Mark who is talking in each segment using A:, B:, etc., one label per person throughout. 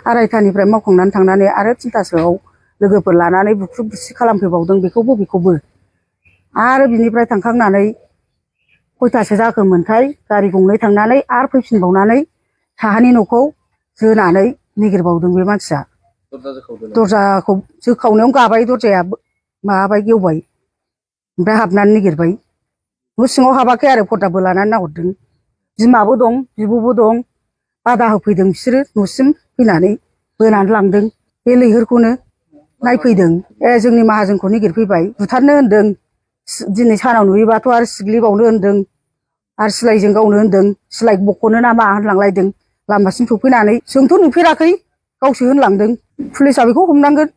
A: 2:30निफ्राय मावखांनानै थांनानै आरो 3थासोआव लोगोफोर लानानै बुख्रुब बुसि खालामफैबावदों बेखौबो आरो बिनिफ्राय थांखांनानै खयथासो जाखोमोनथाय गारि गंनै थांनानै आरो फैफिनबावनानै साहानि न'खौ जोनानै निगिरबावदों बे मानसिया। दरजाखौ जोखावनायावनो गाबाय, दरजाया माबाबाय गेवबाय, ओमफ्राय हाबनानै निगिरबाय। न' सिङाव हाबाखै आरो पर्दाबो लानानै नाहरदों। बिमाबो दं बिब'बो दं, बादा होफैदों बिसोरो न'सिम फैनानै बोनानै लांदों। बे लैहोरखौनो नायफैदों। जोंनि माहाजोनखौ निगिरफैबाय, बुथारनो होनदों, दिनै सानाव नुयोबाथ' आरो सिग्लिबावनो होनदों, आरो सिलायजों गावनो होनदों, सिलाय बख'नो ना मा होनलांलायदों। लामासिम सफैनानै जोंथ' नुफेराखै, गावसो होनलांदों। पुलिसआ बेखौ हमनांगोन,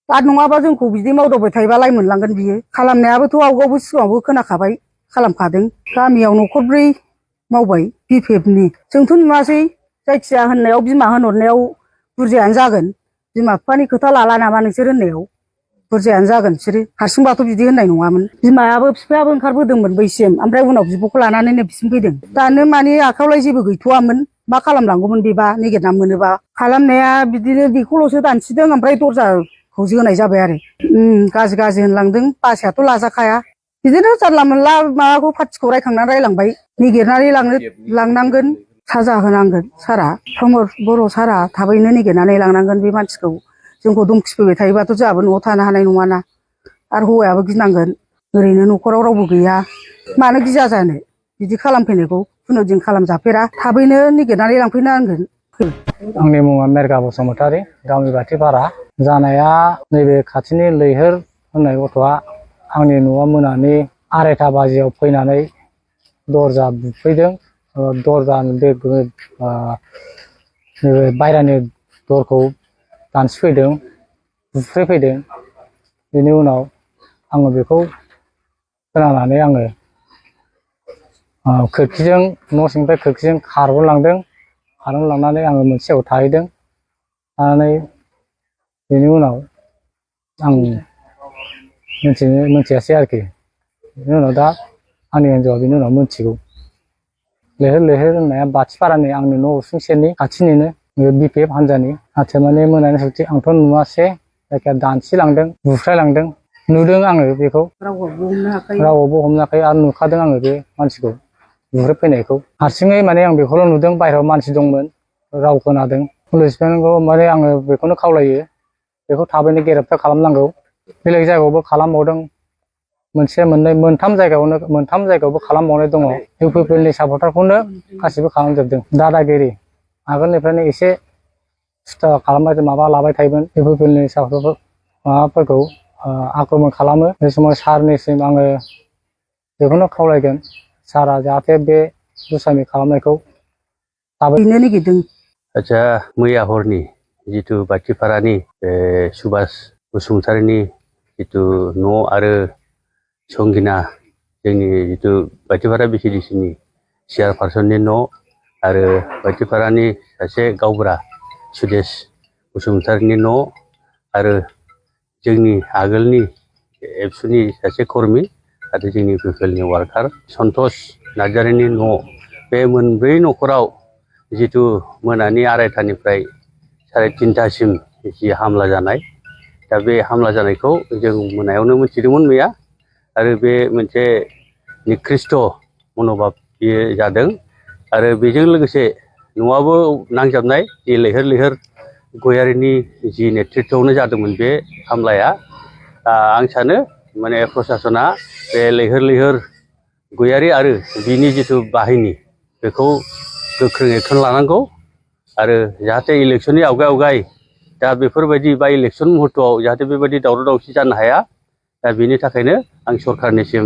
A: आरो नङाबा जोंखौ बिदि मावदावबाय थायोबा लाइ मोनलांगोन बियो। खालामनायाबोथ' आवगायावबो सिगाङावबो खोनाखाबाय, खालामखादों। गामियाव न'खरब्रै मावबाय BPFनि, जोंथ' नुवासै। जायखिया होननायाव बिमा होनहरनायाव बुरजायानो जागोन, बिमा बिफानि खोथा लाला नामा नोंसोर होननायाव बुरजायानो जागोन बिसोरो। हारसिंबाथ' बिदि होननाय नङामोन। बिमायाबो बिफायाबो ओंखारबोदोंमोन बैसिम, ओमफ्राय उनाव बिब'खौ लानानै नैबेसिम फैदों। दानो माने आखायावलाय जेबो गैथ'वामोन, मा खालामलांगौमोन बेबा निगिरना मोनोबा। खालामनाया बिदिनो बेखौल'सो दानसिदों, ओमफ्राय दरजाखौ जोनाय जाबाय आरो। गाज्रि होनलांदों, बासायाथ' लाजाखाया। बिदिनो जानला मोनला माबाखौ पार्टिखौ रायखांनानै रायलांबाय। निगिरनानै लांनांगोन, साजा होनांगोन सारआ, प्रमद बर' सारआ थाबैनो निगिरनानै लांनांगोन बे मानसिखौ। जोंखौ धमखिफैबाय थायोबाथ' जोंहाबो न'आव थानो हानाय नङाना, आरो हौवायाबो गिनांगोन। ओरैनो न'खराव रावबो गैया, मानो गिया जानो बिदि खालामफैनायखौ। खुनुदिन खालामजाफेरा, थाबैनो निगिरनानै लांफैनांगोन।
B: आंनि मुङा मेरगा बसुमतारी, गामि बाथिपारा। जानाया नैबे खाथिनि लैहोर होननाय गथ'आ आंनि न'आव मोनानि 2:30 बाजियाव फैनानै दरजा बुफैदों। दरजा नैबे बायरानि दरखौ दानसिफैदों, बुफ्रेफैदों। बेनि उनाव आङो बेखौ खोनानानै आङो खोरखिजों, न' सिंनिफ्राय खोरखिजों खारबोलांदों। खारबोलांनानै आङो मोनसे जायगायाव थाहैदों। थानानै बेनि उनाव आं मिथियासै आरोखि। बेनि उनाव दा आंनि हिन्जावआ बेनि उनाव मिथिगौ। लैहोर होननाया बाथिपारानि, आंनि न' उसुं सेरनि खाथिनिनो BPF हान्जानि। नाथाय माने मोनानि सौथि आंथ' नुवासै, जायखिया दानसिलांदों, बुफ्रायलांदों। नुदों आङो बेखौ, रावआवबो हमनो हायाखै। आरो नुखादों आङो बे मानसिखौ बुफ्रायफैनायखौ। हारसिङै माने आं बेखौल' नुदों, बायहेरायाव मानसि दंमोन, राव खोनादों। पुलिसफोरखौ माने आङो बेखौनो खावलायो, बेखौ थाबैनो ग्रेप्टार खालामनांगौ। बेलेग जायगायावबो खालामबावदों, मोनसे मोननै मोनथाम जायगायावबो खालामबावनाय दङ। इउपिपिएलनि सापर्टारखौनो गासिबो खालामजोबदों। दादागिरि आगोलनिफ्रायनो एसे माबा लाबाय थायोमोन। इउपिपिएलनि सापर्टार माबाफोरखौ आक्रमन खालामो। बे समाव सारनिसिम आङो बेखौनो खावलायगोन, सारआ जाहाथे बे दुसामि खालामनायखौ थाबैनो निगिरदों।
C: आच्छा, मैया हरनि जिथु बाथिपारानि सुभाष बसुमतारीनि जिथु न' आरो संगिना, जोंनि जिथु बाथिपारा BCDCनि चेयारपारसननि न' आरो बाथिपारानि सासे गावबुरा सुदेश बसुमतारीनि न' आरो जोंनि आगोलनि एबसुनि सासे कर्मि आरो जोंनि इउपिपिएलनि वार्कार सन्तोष नार्जारिनि न', बे मोनब्रै न'खराव जिथु मोनानि 2:30निफ्राय 3:30सिम जि हामला जानाय, दा बे हामला जानायखौ जों मोनायावनो मिथिदोंमोन मैया। आरो बे मोनसे निकृष्ट मन'भाब बियो जादों। आरो बेजों लोगोसे न'आबो नांजाबनाय, जि लैहोर गयारिनि जि नेतृत्वआवनो जादोंमोन बे हामलाया। आं सानो माने प्रसासना बे लैहोर गयारि आरो बिनि जिथु बाहिनी बेखौ गोख्रों एक्सन लानांगौ। आरो जाहाथे इलेक्सननि आवगाय दा बेफोरबायदि बा इलेक्सन मुहुर्तआव जाहाथे बेबायदि दावराव दावसि जानो हाया, दा बेनि थाखायनो आं सरकारनिसिम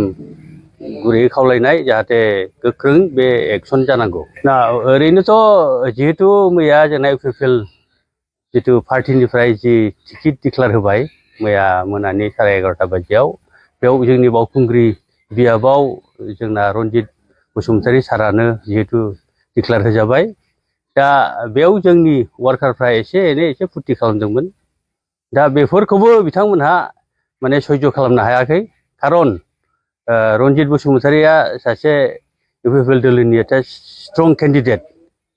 C: गुरैयै खावलायनाय, जाहाथे गोख्रों बे एक्सन जानांगौ। ना ओरैनोथ' जिहेतु मैया जोंना इउपिपिएल जिथु पार्टिनिफ्राय जि टिकेट डिक्लार होबाय मैया मोनानि 11:30 बाजियाव, बेयाव जोंनि बावखुंग्रि बियाबाव जोंना रन्जित बसुमतारी सारानो जिहेतु डिक्लार होजाबाय। दा बेयाव जोंनि वार्कारफ्रा एसे फुरथि खालामदोंमोन। दा बेफोरखौबो बिथांमोनहा माने सयज' खालामनो हायाखै। खारन रन्जित बसुमतारीया सासे इउपिपिएल दोलोनि स्ट्रं केन्डिडेट,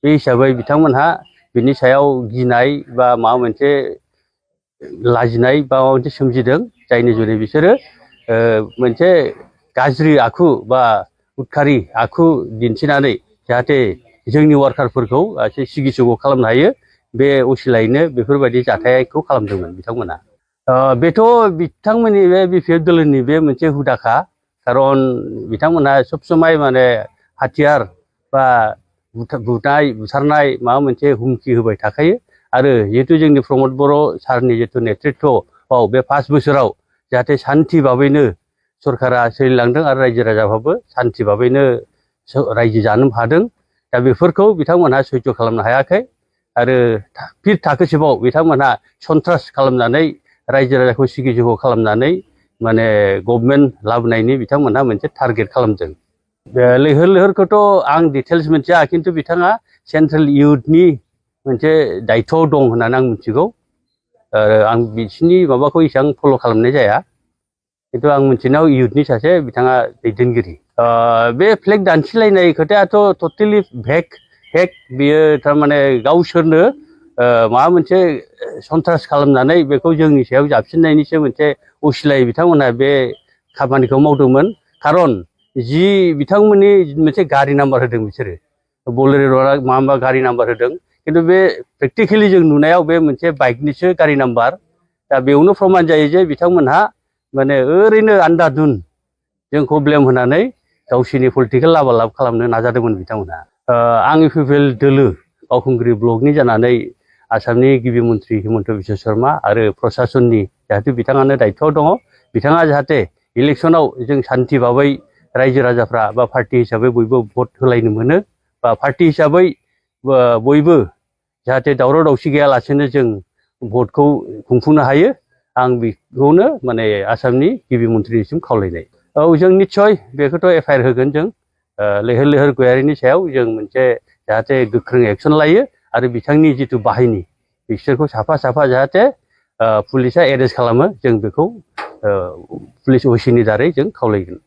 C: बे हिसाबै बिथांमोनहा बिनि सायाव गिनाय बा माबा मोनसे लाजिनाय बा माबा मोनसे सोमजिदों जायनि जुनै बिसोरो मोनसे गाज्रि आखु बा उदखारि आखु दिन्थिनानै जाहाथे जोंनि वार्कारफोरखौ एसे सिगि सिग' खालामनो हायो बे असिलायैनो बेफोरबायदि जाथायखौ खालामदोंमोन बिथांमोना बेथ' बिथांमोननि बे बिपिएफ दोलोनि बे मोनसे हुदाखा खारन बिथांमोनहा सब समाय माने हाथियार बा बुनाय बुथारनाय माबा मोनसे हुमखि होबाय थाखायो आरो जिहेतु जोंनि प्रमद बर' सारनि जितु नेतृत्वआव बे 5 बोसोराव जाहाथे सान्थि भाबैनो सरकारा सोलिलांदों आरो रायजो राजाफ्राबो सान्थि भाबैनो रायजो जानो हादों दा बेफोरखौ बिथांमोनहा सैज्य खालामनो हायाखै आरो फिन थाखोसेबाव बिथांमोनहा सन्त्रास खालामनानै रायजो राजाखौ सिगि सिग' खालामनानै माने गभर्नमेन्ट लाबोनायनि बिथांमोनहा मोनसे टारगेट खालामदों लैहोर लैहोरखौथ' आं डिटेल्स मिथिया खिन्थु बिथाङा सेन्ट्रेल इउथनि मोनसे दायित्व दं होननानै आं मिथिगौ आं बिसिनि माबाखौ एसेबां फल' खालामनाय जाया खिन्थु आं मिथिनायाव इउथनि सासे बिथाङा दैदेनगिरि बे फ्लेग दानसिलायनाय खोथायाथ' टटेलि फेक बियो थारमाने गावसोरनो माबा मोनसे सन्त्रास खालामनानै बेखौ जोंनि सायाव जाबसिननायनिसो मोनसे असिलायै बिथांमोनहा बे खामानिखौ मावदोंमोन खारन जि बिथांमोननि मोनसे गारि नाम्बार होदों बिसोरो बलेर'आ मा गारि नाम्बार होदों खिन्थु बे प्रेक्टिकेलि जों नुनायाव बे मोनसे बाइकनिसो गारि नाम्बार दा बेयावनो प्रमान जायो जे बिथांमोनहा माने ओरैनो आन्दादुन जोंखौ ब्लेम होनानै गावसोरनि पलिटिकेल लाबालाब खालामनो नाजादोंमोन बिथांमोनहा आं इउपिपिएल दोलो बावखुंग्रि ब्लकनि जानानै आसामनि गिबि मन्थ्रि हिमन्त बिश्व शर्मा आरो प्रसासननि जाहाथे बिथाङानो दायित्व दङ बिथाङा जाहाथे इलेक्सनाव जों सान्थि भाबै रायजो राजाफ्रा बा पार्टि हिसाबै बयबो भट होलायनो मोनो बा पार्टि हिसाबै बयबो जाहाथे दावराव दावसि गैयालासेनो जों भटखौ खुंफुंनो हायो आं बेखौनो माने आसामनि गिबि मन्थ्रिनिसिम खावलायनाय जों निस्सय बेखौथ' एफआइआर होगोन जों लैहोर लैहोर गयारिनि सायाव जों मोनसे जाहाथे गोख्रों एक्सन लायो आरो बिथांनि जितु बाहायनि बिसोरखौ साफा साफा जाहाथे पुलिसा एरेस्ट खालामो जों बेखौ पुलिस असिनि दारै जों खावलायगोन